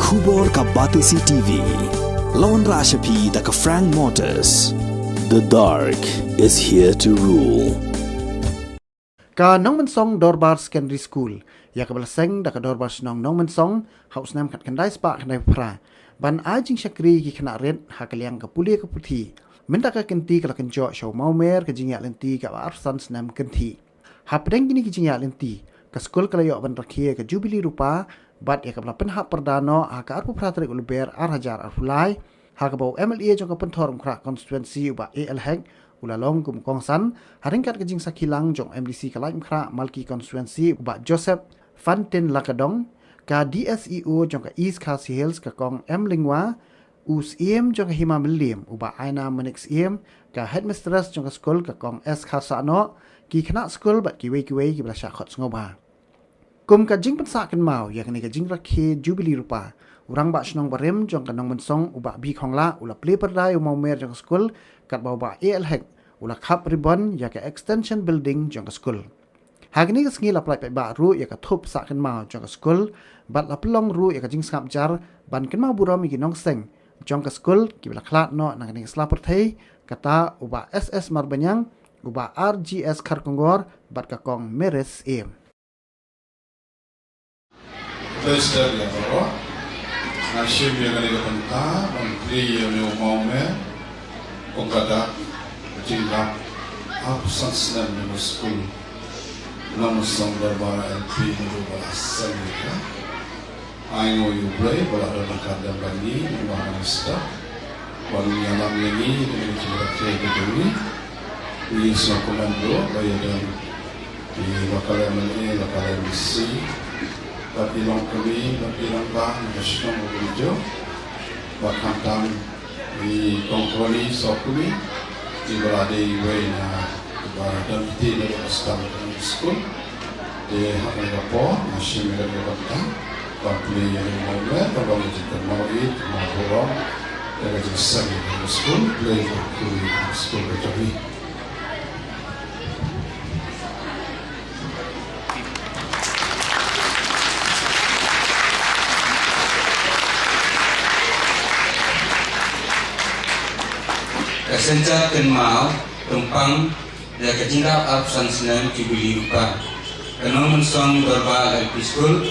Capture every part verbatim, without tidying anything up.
Khubor ka Batesi T V. Lawan Rashapi da ka Frank Motors. The dark is here to rule. Ka Nongmensong Dorbar Secondary School, ïa kaba la seng da ka Dorbar Shnong Nongmensong ha u snem khatkhyndai spah khyndai phra, ban ai jingshakri ïa ki khynnah rit ha ka liang ka pule ka puthi. Mynta ka kynti ka la kynjoh sha u mawmer ka jingïaid lynti kaba arphew san snem kynthih. Hapdeng kine ki jingïaid lynti, ka skul ka la ïoh ban rakhe ïa ka Jubili Rupa bad ïa kaba la pynhap pyrda noh ha ka arphew phra tarik u Lber ar hajar arphew lai, ha kaba u M L A jong ka Pynthorumkhrah Constituency u Bah A L Hek u la long kum u kongsan, ha ryngkat ka jingsakhi lang jong u M D C ka Laitumkhrah Malki Constituency u Bah Joseph Fantin Lakadong, ka D S E O jong ka East Khasi Hills ka Kong M Lyngwa, u Syiem jong ka Hima Mylliem u Bah Ainam Manik Syiem, ka Headmistress jong ka skul ka Kong S Kharsahnoh, ki khynnah skul bad kiwei kiwei kiba la shah khot sngewbha. Kum ka jingpynsah kynmaw ïa kane ka jingrakhe Jubili Rupa, u Rangbah Shnong barim jong ka Nongmensong u Bah B Khonglah u la plie pyrda ïa u mawmer jong ka skul, katba u Bah A L Hek u la khap ribbon ïa ka extension building jong ka skul. Ha kane ka sngi la pyllait paidbah ruh ïa ka thup sah kynmaw jong ka skul, bad la pynlong ruh ïa ka jingsngap jar ban kynmaw burom ïa ki nongseng jong ka skul kiba la khlad noh na kane ka sla pyrthei, kata u Bah S S Marbaniang, u Bah R G S Kharkongor bad ka Kong Meris Syiem. Khublei shibun ïa baroh. Nga shim ïa kane ka bynta ban plie ïa une u mawmer kum ka dak ka jingdap arphew san snem jong ka skul Nongmensong Dorbar L P naduh ba la seng ïa ka. Ai nguh ïa U Blei ba la don ryngkat lem bad ngi, ngi ba ngi stad. Ba ngi ïalam ïa ngi, ïa kane ka jingrakhe ka jong ngi. Ngi sngewkmen ruh ba ïa don i local M L A, local M D C, bad i longkmie, bad i rangbah na ka shnong ka bynriew, bad khamtam i Kong Connie Sokuni, iba la dei iwei na kiba don kti na ka sdang ka skul. Te ha kane ka por nga shim ïa kane ka bynta ban plie ïa une u mawmer ban long ka jingkynmaw ïa ka burom ïa ka jingseng ïa ka skul. Blei un kyrkhu ïa ka skul ka jong ngi. Ka synshar kynmaw kyrpang ïa ka jingdap arphew san snem Jubili Rupa. Ka Nongmensong Dorbar L P School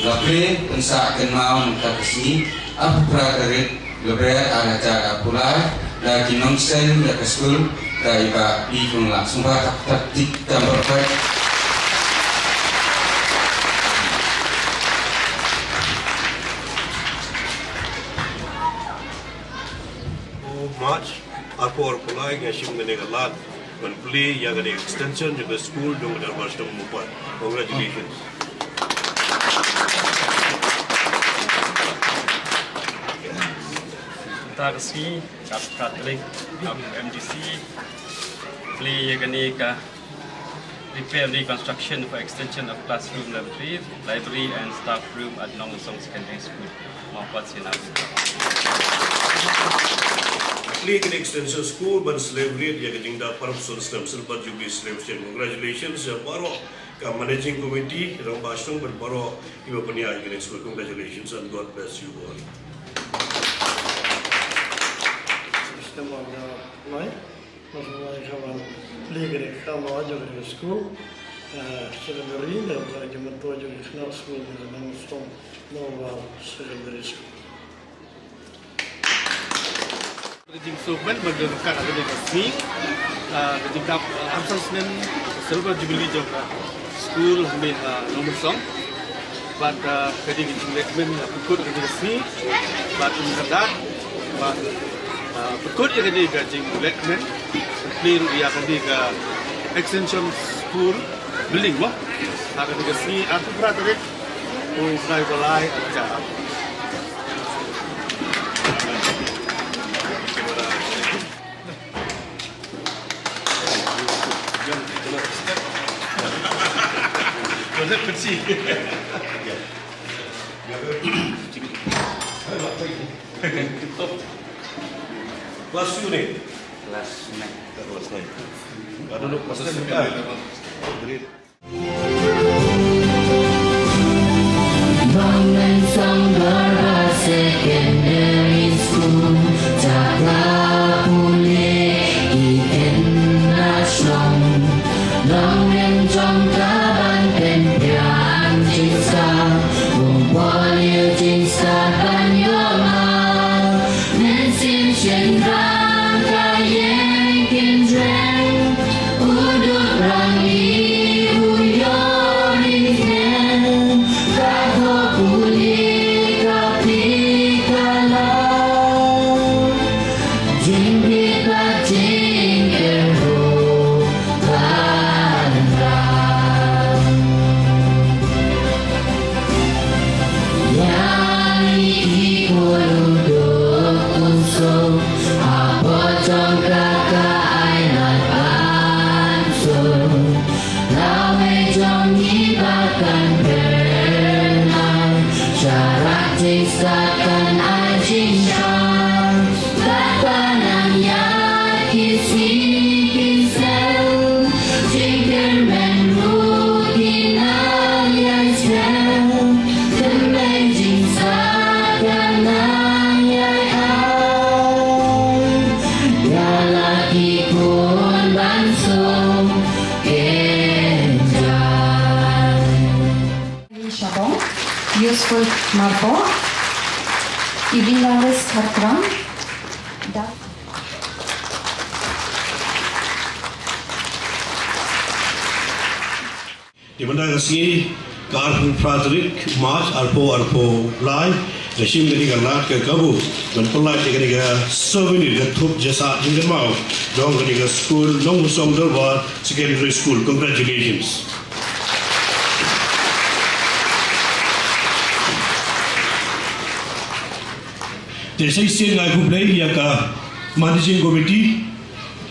la plie pynsah kynmaw mynta ka sngi arphew phra tarik Lber ar hajar arphew lai da ki nongseng ïa ka skul da i Bah B Khonglah. Sngewbha tap tap tik tam bor. March arphew arphew lai nga shim kane ka lad ban plie ïa kane ka extension jong ka skul jong ka Dorbar Shnong Mawpat. Congratulations. Mynta ka sngi, ka Catholic, ka M D C, plie ïa kane ka repair reconstruction for extension of classroom, laboratory, library and staff room at Nongmensong Secondary School, Mawpat Sinawi. Plie kane extension school ban celebrate ïa ka jingdap arphew san snem Silver Jubilee Celebration. Congratulations ïa baroh ka Managing Committee, Rangbah Shnong bad baroh kiba pynïaid ïa kane ka school. Congratulations and God bless you all. Stem of the line. Nongmensong Secondary School, eh, secondary, eh, jingmyntoi jong ki khynnah skul, eh, Nongmensong Normal Secondary School. Ka jingsngewkmen ba ngi la ïoh ryngkat ha kane ka sngi, eh, ka jingdap, eh, arphew san snem Silver Jubilee jong ka skul hangne ha Nongmensong. Bad, ah, ka dei ka jinglehkmen, ah, pynkut ïa kane ka sngi. Bad ym kata, bad, ah, pynkut ïa kane ka jinglehkmen, plie ruh ïa kane ka extension school building mo. Ha kane ka sngi arphew phra tarik u bnai ba lai arhajar. Class two ne? Class nine. Class nine. Grade. Satan a jingshah, bad ba nang ïa ki sngi ki snem, jingkyrmen ruh ki nang ïai snem, kyrmen jingshah ka nang ïai ai, ïa la ki khun ban suk kynjah. Shabong, Yusful Marpo, Ibilawes Kharkram, da. Dei mynta ka sngi ka arphew phra tarik March arphew arphew lai, nga shim kane ka lad ka kabu ban pynlait ïa kane ka souvenir, ka thup jingshah jingkynmaw jong kane ka skul Nongmynsong Dorbar Secondary School. Congratulations. Te sa shisien nga ai khublei ïa ka Managing Committee,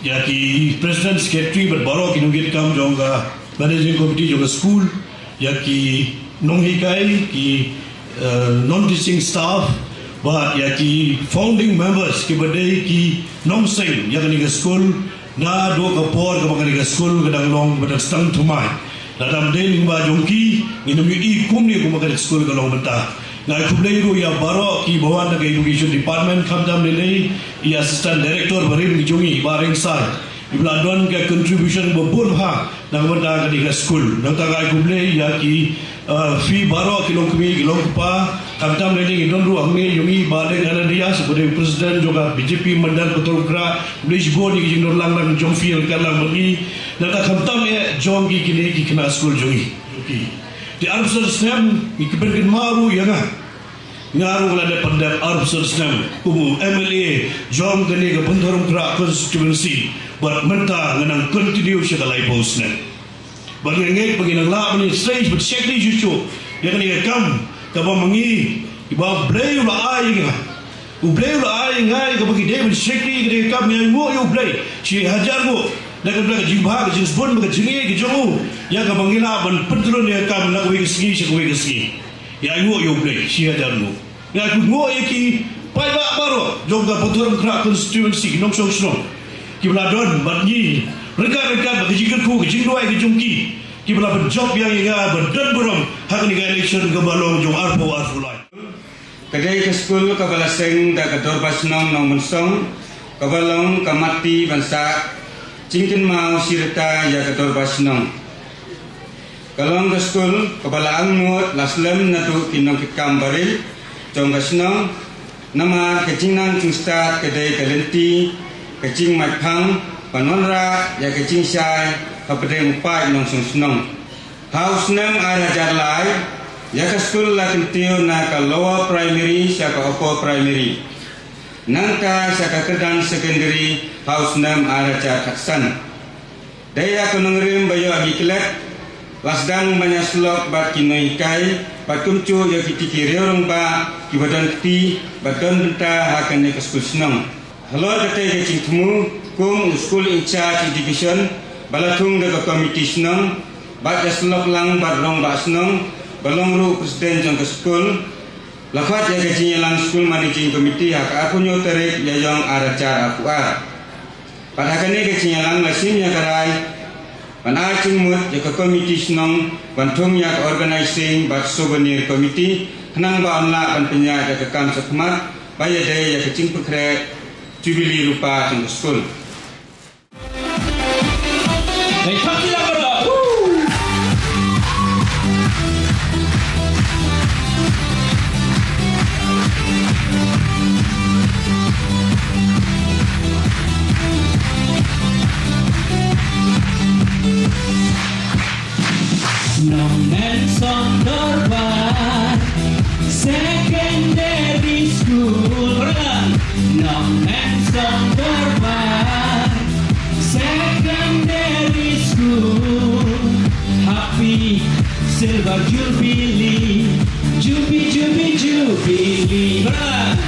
ïa ki President, Secretary bad baroh ki nongkitkam jong ka Managing Committee jong ka skul, ïa ki nonghikai, ki, eh, non-teaching staff, bad ïa ki founding members kiba dei ki nongseng ïa kane ka skul, naduh ka por kaba kane ka skul ka dang long, ba dang sdang thymmai. Lada ym dei lyngba jong ki, ngin ym ïohi kumne kumba kane ka skul ka long mynta. Nga ai khublei ruh ïa baroh kiba wan na ka Education Department, khamtam lei lei ïa Assistant Director barim jong ngi, Bah Reng Sai. Iba la don ka contribution ba bun bha na ka bynta kane ka skul. Nangta nga ai khublei ïa ki, uh, phi baroh ki longkmie ki longkpa, khamtam lei lei ngi don ruh hangne jong ngi Bah Deng Ananias, uba dei u President jong ka B J P Mandal Pynthorumkhrah, khublei shibun ïa ki jingdon lang lang jong phi ryngkat lang bad ngi. Nangta khamtam eh jong ki kine ki khynnah skul jong ngi. Jong ki. Te arphew san snem ngi kyrmen kynmaw ruh ïa nga. Nga ruh nga la dep pyndep arphew san snem kum u M L A jong kane ka Pynthorumkhrah constituency, bad mynta nga nang continue sha ka laiphew snem. Bad nga ngeit ba ngin nang lah ban ïa trei bad shakri shuh shuh ïa kane ka kam kaba ma ngi, kiba U Blei u la ai ïa nga. U Blei u la ai ïa nga ïa kaba ngi dei ban shakri ïa kane ka kam, ngi ainguh ïa U Blei shi hajar nguh na ka bynta ka jingbha, ka jingsbun bad ka jingïeit ka jong u, ïa kaba ngi lah ban pyntrun ïa ka kam na kawei ka sngi sha kawei ka sngi. Ïa ainguh ïa U Blei shi hajar nguh. Ïa ainguh ïa ki paidbah baroh jong ka Pynthorumkhrah constituency, ki nongshong shnong kiba la don bad ngi ryngkat ryngkat bad ka jingkyrkhu ka jingduwai ka jong ki, kiba la pynjop biang ïa nga ban don burom ha kane ka election kaba long jong arphew arphew lai. Ka dei ka skul kaba la seng da ka Dorbar Shnong Nongmynsong, kaba long ka matta ban sah jingkynmaw shi rta ïa ka Dorbar Shnong. Ka long ka skul kaba la angnud la slem naduh ki nongkitkam barit jong ka shnong, namar ka jingnang jingstad ka dei ka lynti ka jingmaitphang ban wanrah ïa ka jingshai hapdeng u paid nongshong shnong. Ha u snem ar hajar lai, ïa ka skul la kyntiew na ka lower primary sha ka upper primary, nangta sha ka kyrdan secondary ha u snem ar hajar khatsan. Dei ïa ka nongrim ba ïoh ïa ki klet, la sdang ban ïasyllok bad ki nonghikai bad kumjuh ïa kito ki riew rangbah kiba don kti bad don bynta ha kane ka skul shnong. Halor katei ka jingthmu, kum u school in charge education ba la thung da ka komiti shnong bad ïasyllok lang bad rangbah shnong ba long ruh president jong ka skul, la khot ïa ka jingïalang school managing committee ha ka arphew hynñiew tarik Ïaïong ar hajar arphew ar. Bad ha kane ka jingïalang la shim ïa ka rai ban ai jingmut ïa ka komiti shnong ban thung ïa ka organizing bad souvenir committee, khnang ba yn lah ban pynïaid ïa ka kam shakhmat ba ïadei ïa ka jingpynkhreh Jubilee Rupa jong ka skul. Dei, party la ka dok. Woo! Nongmensong Dorbar Secondary School. Ulang. Nongmensong Dorbar Secondary School. Happy Silver Jubilee, Jubi, Jubi, Jubilee. Ulang.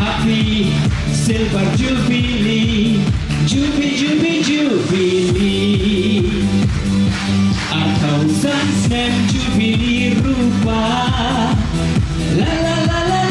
Happy Silver Jubilee, Jubi, Jubi, Jubilee. Arphew san snem Jubilee Rupa. La, la, la, la,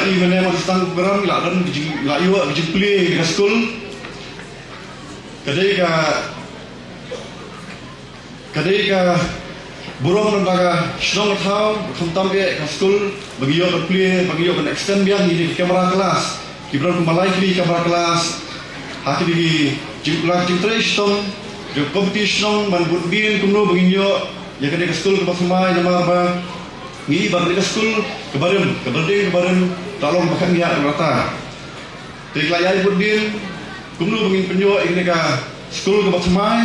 Mynne mynstang program la don ka jing, la ïoh ka jingplie ka skul. Ka dei ka, ka dei ka burom na ka shnong ka thaw, khamtam eh ka skul ba ngi ïoh ban plie, ba ngi ïoh ban extend biang ïa ki camera class. Ki burom kumba lai ki camera class. Ha ki dei ki jingplie jingtrei shitom jong ka komiti shnong ban bud dien kumno ba ngin ïoh ïa ka dei ka skul kaba thymmai namar ba ngi ba ka dei ka skul kaba rim, ka building kaba rim, ta long ba kan ïa ka rata. Te ka la ïai bud dien kumno ba ngin pynïoh ïa kane ka skul kaba thymmai.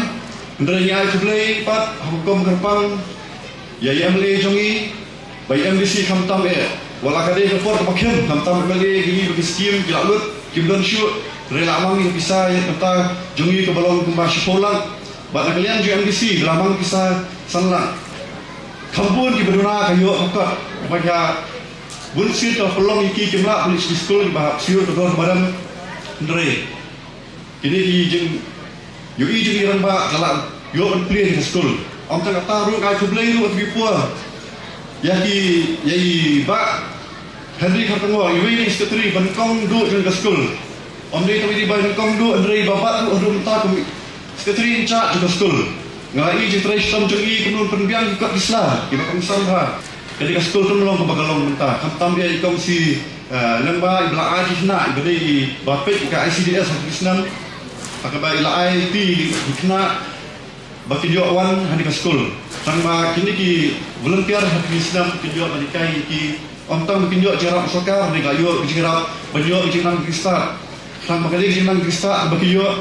Hynrei ngi ai khublei pat ha ka hukum kyrpang ïa i M L A jong ngi bad i M D C khamtam eh. Wat la ka dei ka por kaba khim khamtam M L A ki ngi ba ki skim ki la lut kim don shuh. Hynrei la mang ïa ka pisa ïa kata jong ngi kaba long kumba shiphew lak. Bad na ka liang jong M D C la mang pisa san lak. Kham bun kiba duna ka ïoh ka kot ba ka bun sien ka pynlong ïa ki kim lah ban leit sha ki skul kiba hap siew ka dor ba rem. Hynrei kine ki jing ïohi jong i rangbah ka la ïoh ban plie ïa ka skul. Ym tang kata ruh ngai khublei ruh ïa ki por ïa ki ïa i bah Henry Kharkongor iwei na i secretary ba nyngkong duh jong ka skul. Ym dei tang i ba nyngkong duh hynrei ba bat duh haduh mynta kum i secretary in charge jong ka skul. Nga la i jingtrei shitom jong i kumno pynbiang ki kot ki sla kiba kongsan bha. Ka dei ka skul kam long kaba ka long mynta khamtam ïa i kong si, eh, lyngba iba la ai ki khynnah iba dei iba peit ka I C D S ha ki snem. Ha kaba i la ai ti ki khynnah ba kin ïoh wan ha kane ka skul. Tang ba kine ki volunteer ha kine ki snem kin ïoh ban hikai ïa ki, ym tang ba kin ïoh jingïarap sorkar, hynrei ka ïoh jingïarap ban ïoh jingnang jingstad. Tang ba ka dei jingnang jingstad ba ki ïoh.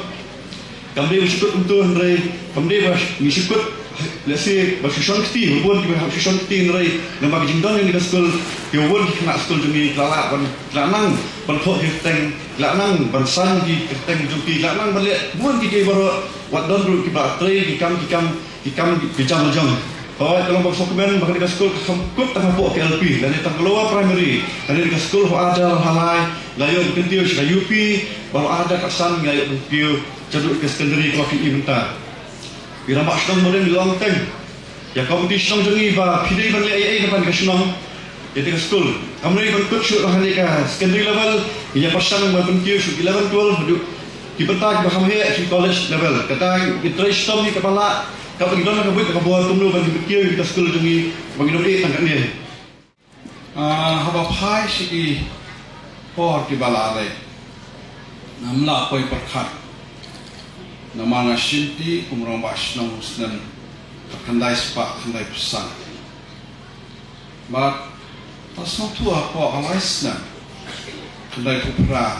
Kam dei ba shu kut kumto hynrei kam dei ba ngi shu kut lehse ba shu shong kti, ba bun kiba shu shong kti hynrei namar ka jingdon jong kane ka skul, ki bun ki khynnah skul jong ngi ki la lah ban, ki la nang ban thoh ki kyrteng, ki la nang ban sign ki kyrteng jong ki, ki la nang ban leh bun ki kiei baroh, wat don ruh kiba trei ki kam, ki kam ki kam ki jam la jong. Hooid, ka long ba sngewkmen ba kane ka skul kam kut tang hapoh K L P lane tang ka lower primary. Kane ka skul ha ar hajar lai nga ïoh ban kyntiew sha ka U P, ba ha ar hajar khatsan nga ïoh ban kyntiew shaduh ka secondary kaba phi i mynta. Ngi rangbah shnong Mawleng ngi long teng ïa ka komiti shnong jong ngi ba phi dei ban leh ei ei na kane ka shnong. Ïa kane ka skul kam dei ban kut shuh ha kane ka secondary level, ngi ïa pyrshang ban pynkiew sha eleven, twelve haduh ki bynta kiba kham heh sha college level. Kata ngi trei shitom ïa kaba lah, kaba ngi don ha ka buit ka bor kumno ban pynkiew ïa ka skul jong ngi ba ngi don eh tang katne. Ah, haba phai sha ki por kiba la leit, ngam lah poi pyrkhat namar nga shim kti kum rangbah shnong u snem khatkhyndai spah khyndaiphew san. Bad nga sngewthuh hapoh ka lai snem khyndaiphew phra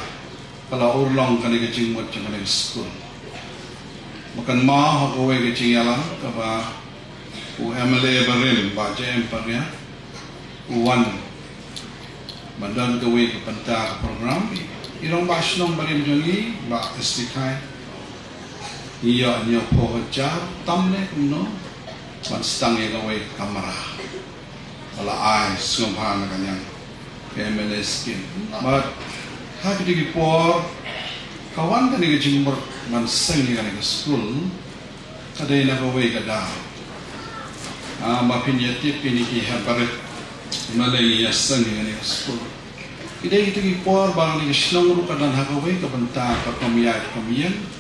ka la urlong kane ka jingmut jong kane ka skul. Ba kynmaw ha kawei ka jingïalang kaba u M L A barim Bah J M Pariat u wan ban don kawei ka bynta ka program. I rangbah shnong barim jong ngi Bah S T Khai ngi ïoh hynñiewphew hajar tam ne kumno ban sdang ïa kawei ka kamra. Ba la ai sngewbha na ka liang ka M L A scheme. Bad ha kito ki por ka wan kane ka jingmut ban seng ïa kane ka skul ka dei na kawei ka daw. Ah, ma phin ïa tip kine ki hep barit ma lei ïa seng ïa kane ka skul. Ki dei kito ki por ba kane ka shnong ruh ka don ha kawei ka bynta ka kam ïaid kam ïeng.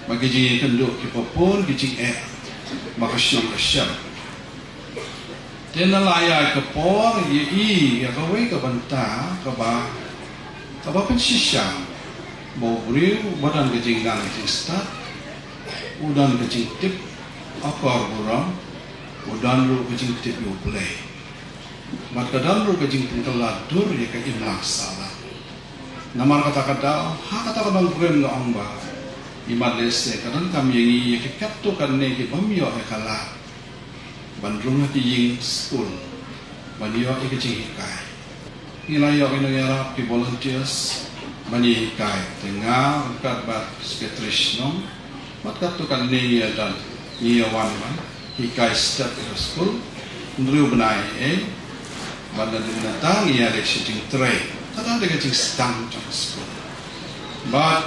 Ba ki jingïakynduh ki bun ki jingeh ba ka shnong ka shem. Te na la ïa ka por ïa i ïa kawei ka bynta kaba, kaba pynshisha ba u briew ba don ka jingnang jingstad u don ka jingtip akor burom, u don ruh ka jingtip ïa U Blei. Bad ka don ruh ka jingpynkylla dur ïa ka imlang sahlang. Namar kata ka daw ha kata ka nongrim nga ong ba i mat lehse ka donkam ïa ngi ïa ki katto katne ki bym ïoh ïa ka lad ban rung ha ki ïing skul ban ïoh ïa ka jinghikai. Ngi la ïoh ki nongïarap ki volunteers ban ïa hikai te nga ryngkat bad secretary shnong bad katto katne ngi ïa don ngi ïa wan ban hikai step ïa ka skul hynriew bnai ei. Bad na dei na tang ïa leh shi jingtrei kata dei ka jingsdang jong ka skul. Bad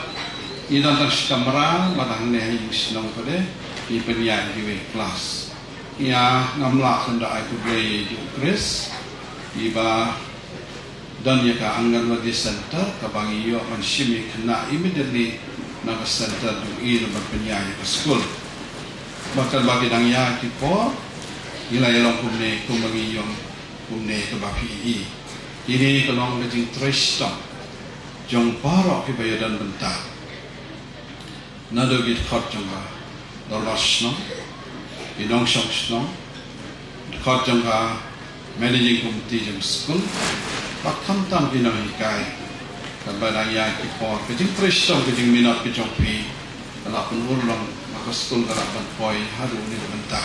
ngi don tang shi kamra bad hangne ha ïing shnong pat de ngi pynïaid kiwei klas. Ïa ngam lah ban da ai khublei ïa u Chris iba Don ïa ka Anganwadi Center kaba ngi ïoh ban shim ïa kane immediately na ka center jong i na ban pynïaid ïa ka skul. Bad katba ki dang ïaid ki por, ngi la ïa long kumne kumba ngi ïoh kumne kaba phi i. Kine ka long ka jingtrei shitom jong baroh kiba ïa don bynta. Naduh ki dkhot jong ka dorbar shnong, ki nongshong shnong, dkhot jong ka managing committee jong skul, bad khamtam ki nonghikai. Katba dang ïaid ki por, ka jingtrei shitom ka jingminot ka jong phi ka la pynurlong ba ka skul ka la ban poi haduh ne ka bynta.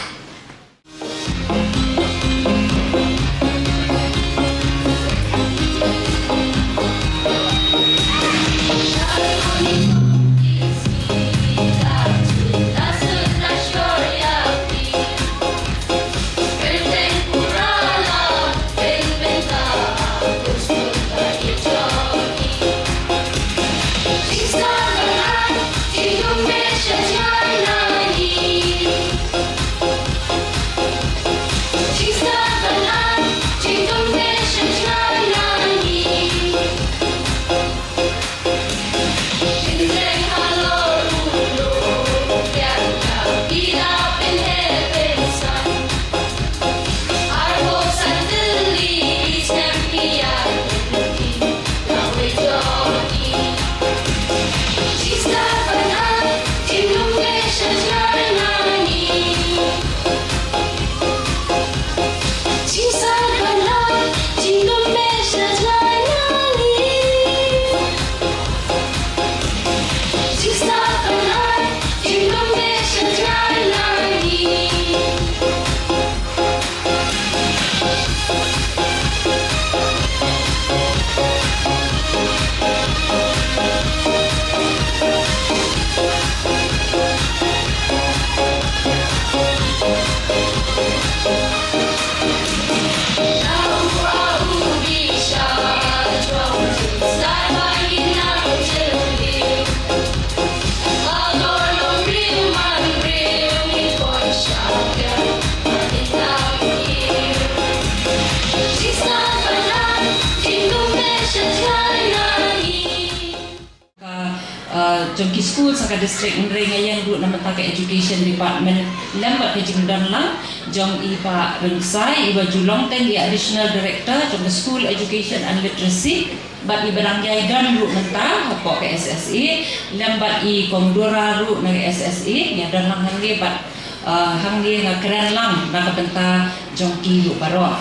Ka, uh, jong ki skul sa ka district, hynrei nga ïeng ruh na bynta ka education department lem bad ka jingdon lang jong i Bah Rynsan, i ba ju long teng i additional director jong ka school education and literacy. Bad i ba dang ïai don ruh mynta hapoh ka S S A, lem bad i Kong Dora ruh na ka S S A, ïa don lang hangne bad, ah, hangne nga kren lang na ka bynta jong ki ruh baroh.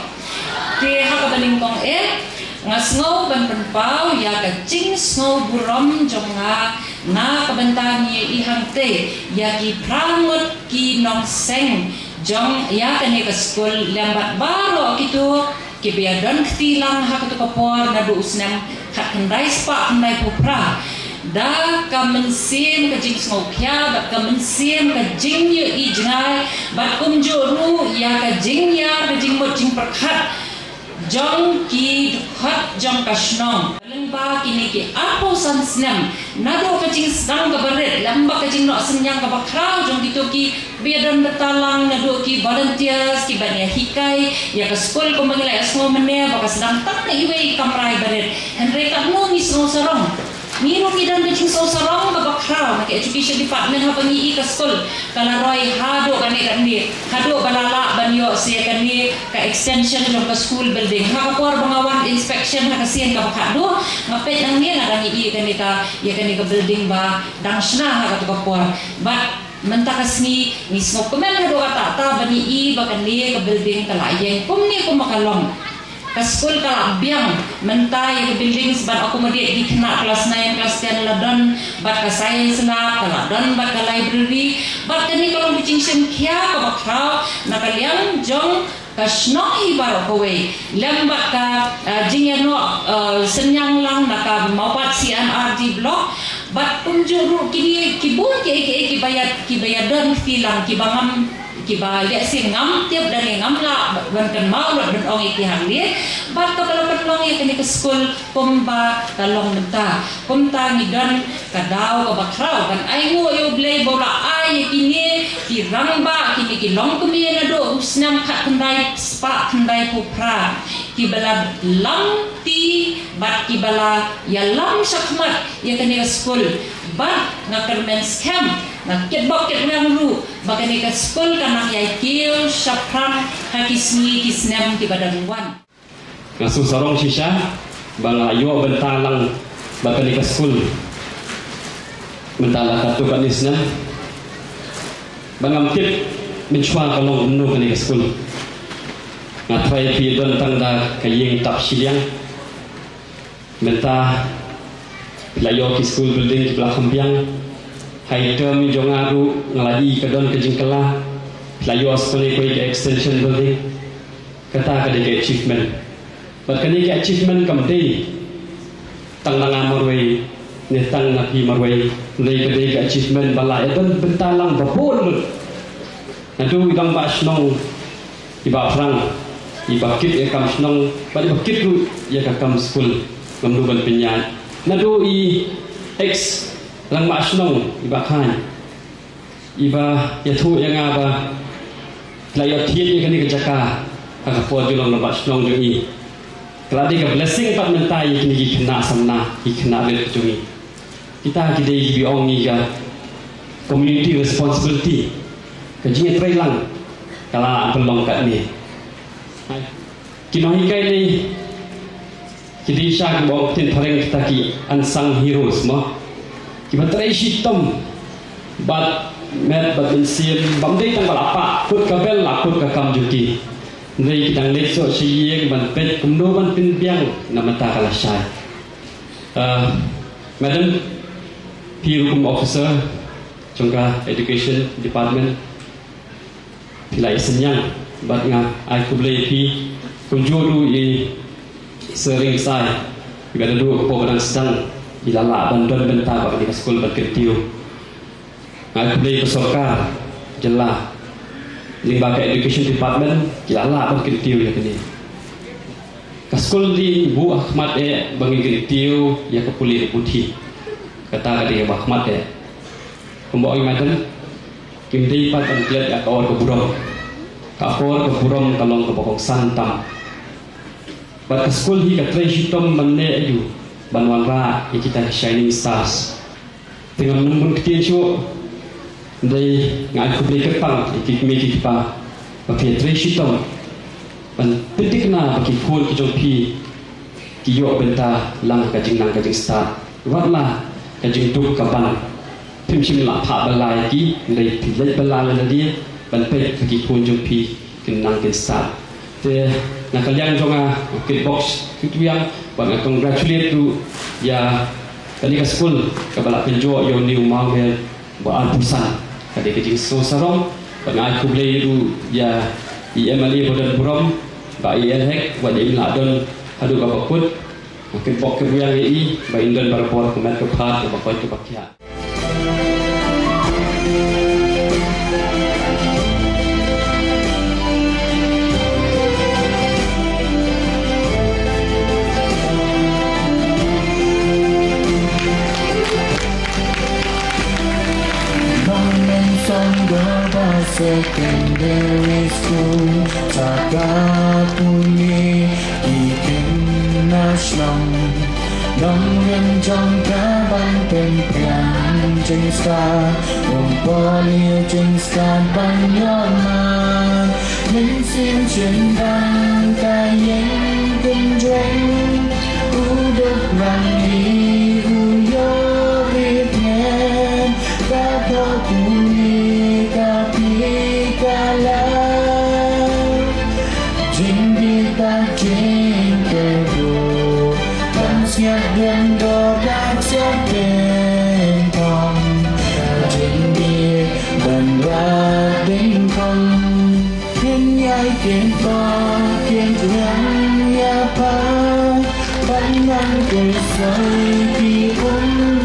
Te ha kaba nyngkong eh, nga sngew ban pynpaw ïa ka jingsngew burom jong nga na ka bynta ngi i hangtei ïa ki phra ngut ki nongseng jong ïa kane ka skul lem bad baroh kito kiba ïa don kti lang ha kato ka por naduh u snem khatkhyndai spah khyndai phew phra. Da ka mynsiem ka jingsngewkhia bad ka mynsiem ka jingïohi jngai bad kumjuh ruh ïa ka jingïar ka jingmut jingpyrkhat jong ki dkhot jong ka shnong. Lyngba kine ki arphew san snem naduh ka jingsdang kaba rit lem bad ka jingnoh synñiang kaba khraw jong kito ki ba ïa don bynta lang naduh ki volunteers kiba ïa hikai ïa ka skul kumba ngi la ïa sngew mynne ba ka sdang tang na iwei i kamra iba rit. Hynrei katno ngi sngew sarong. Ngi ruh ngi don ka jingsngew sarong kaba khraw na ka education department haba ngi i ka skul ka la roi haduh kane kane haduh ba la lah ban ïoh sa ïa kane ka extension jong ka school building. Ha ka por ba nga wan inspection ha ka sien kaba khatduh nga peit nangne nga dang i kane ka, ïa kane ka building ba dang shna ha kato ka por. Bad mynta ka sngi ngi sngewkmen haduh katta katta ba ngi i ba kane ka building ka la ïeng kumne kumba ka long. Ka skul ka la biang mynta ïa ka buildings ban accommodate ki khynnah klas nine klas ten la don, bad ka science lab ka la don, bad ka library, bad kane ka long ka jingshim khia kaba khraw na ka liang jong ka shnong hi baroh kawei lem bad ka, ah, jingïanoh, ah, synñiang lang na ka Mawpat C and R D block. Bad kumjuh ruh kine ki bun kiei kiei kiba ïa, kiba ïa don kti lang kiba ngam, kiba lehse ngam tip lane ngam lah ban kynmaw lut ban ong ïa ki hangne. Bad kaba la pynlong ïa kane ka skul kumba ka long mynta. Kumta ngi don ka daw kaba khraw ban ainguh ïa U Blei ba u la ai Ïa kine ki rangbah, kine ki longkmie naduh u snem khatkhyndai spah khyndaiphew phra, kiba la lam ti bad kiba la ïalam shakhmat ïa kane ka skul. Bad nga kyrmen skhem, nga kitbok kitrwiang ruh ba kane ka skul kan nang ïai kiew shaphrang ha ki sngi ki snem kiba dang wan. Nga sngewsarong shisha ba nga la ïoh bynta lang bad kane ka skul mynta la katto katne snem. Ba ngam tip mynshuwa ka long kumno kane ka skul. Nga tharai phi don tang da ka ïing tap shiliang. Mynta phi la ïoh ki school building kiba la kham biang. Ha i term jong nga ruh nga la ïohi ka don ka jingkylla. Phi la ïoh sa kawei ka extension building. Kata ka dei ka achievement. Bad kane ka achievement kam dei tang na nga marwei ne tang na phi marwei. Dei ka dei ka achievement ba la ïa don bynta lang ba bun lut. Naduh i rangbah shnong, i bah phrang, i ba kit ïa ka kam shnong bad i ba kit ruh ïa ka kam skul. Ngam duh ban pynïaid. Naduh i ex rangbah shnong, i bah Khain, i ba ïathuh ïa nga ba la ïoh thied ïa kane ka jaka ha ka por jong u rangbah shnong jong i. Ka la dei ka blessing pat mynta ïa kine ki khynnah samla, ki khynnah rit jong i. Kita ki dei kiba ong ïa ka community responsibility. Ka jingïatreilang ka la pynlong katne. Ki nonghikai ne ki dei sha kiba ong ktien phareng kita ki unsung heroes mo. Kiba trei shitom bad met bad mynsiem, bym dei tang ba la pah kut ka bell la kut ka kam jong ki. Hynrei ki dang leit soh sha ïing ban peit kumno ban pynbiang na bynta ka lashai. Uh, Madam, phi ruh kum officer jong ka education department, phi la ïasynñiang bad nga ai khublei ïa phi. Kumjuh ruh i Sir Ringsai, i ba naduh ka por ba dang sdang i la lah ban don bynta bad kane ka skul ban kyntiew. Nga ai khublei ïa ka sorkar jylla lyngba ka education department, ki la lah ban kyntiew ïa kane. Ka skul dei buh ha khmat eh ba ngin kyntiew ïa ka pule ka puthi. Kata ka dei kaba ha khmat eh. Kumba ong i Madam, kim dei pat ban klet ïa ka or ka burom. Ka or ka burom ka long kaba kongsan tam. Bad ka skul hi ka trei shitom ban leh aïu, ban wanrah ïa kita ki shining stars. Te ngam nym bun ktien shuh. Hynrei nga ai khublei kyrpang ïa ki kmie ki kpa ba phi ïa trei shitom ban pynthikna ba ki khun ki jong phi ki ïoh bynta lang ka jingnang ka jingstad. Wat la ka jingduk ka ban, phim shym la phah bylla ïa ki, hynrei phi leit bylla lade ban peit ba ki khun jong phi kin nang kin stad. Te na ka liang jong nga, nga kitbok kitrwiang bad nga congratulate ruh ïa kane ka skul kaba la pynjot ïa une u mawmer ba arphew san. Ka dei ka jingsngewsarong bad nga ai khublei ruh ïa i M L A ba don burom, Bah E L Hek, wat im lah don haduh kaba kut. Nga kitbok kitrwiang ïa i ba in don barabor ka met ka phad kaba koit kaba khiah. Nongmen Songdoba Secondary School, sa ka pule ki khynnah shnong. Nongrim jong ka ban pynbiang jingstad, um poi jingstad ban ïoh mad. Mynsiem shin dang ka ïeng kynjweng, u duk rang hi u ïoh rit ngen. Ka pule ka plie ka la, jingbieit bad jingkyrkhu, ban sngap dang dor bad sngap pynthong. Jingbieit ban wad dyngkhong, kin ïai kin pok kin riang ïa pha, ban nang kyrsoi ki um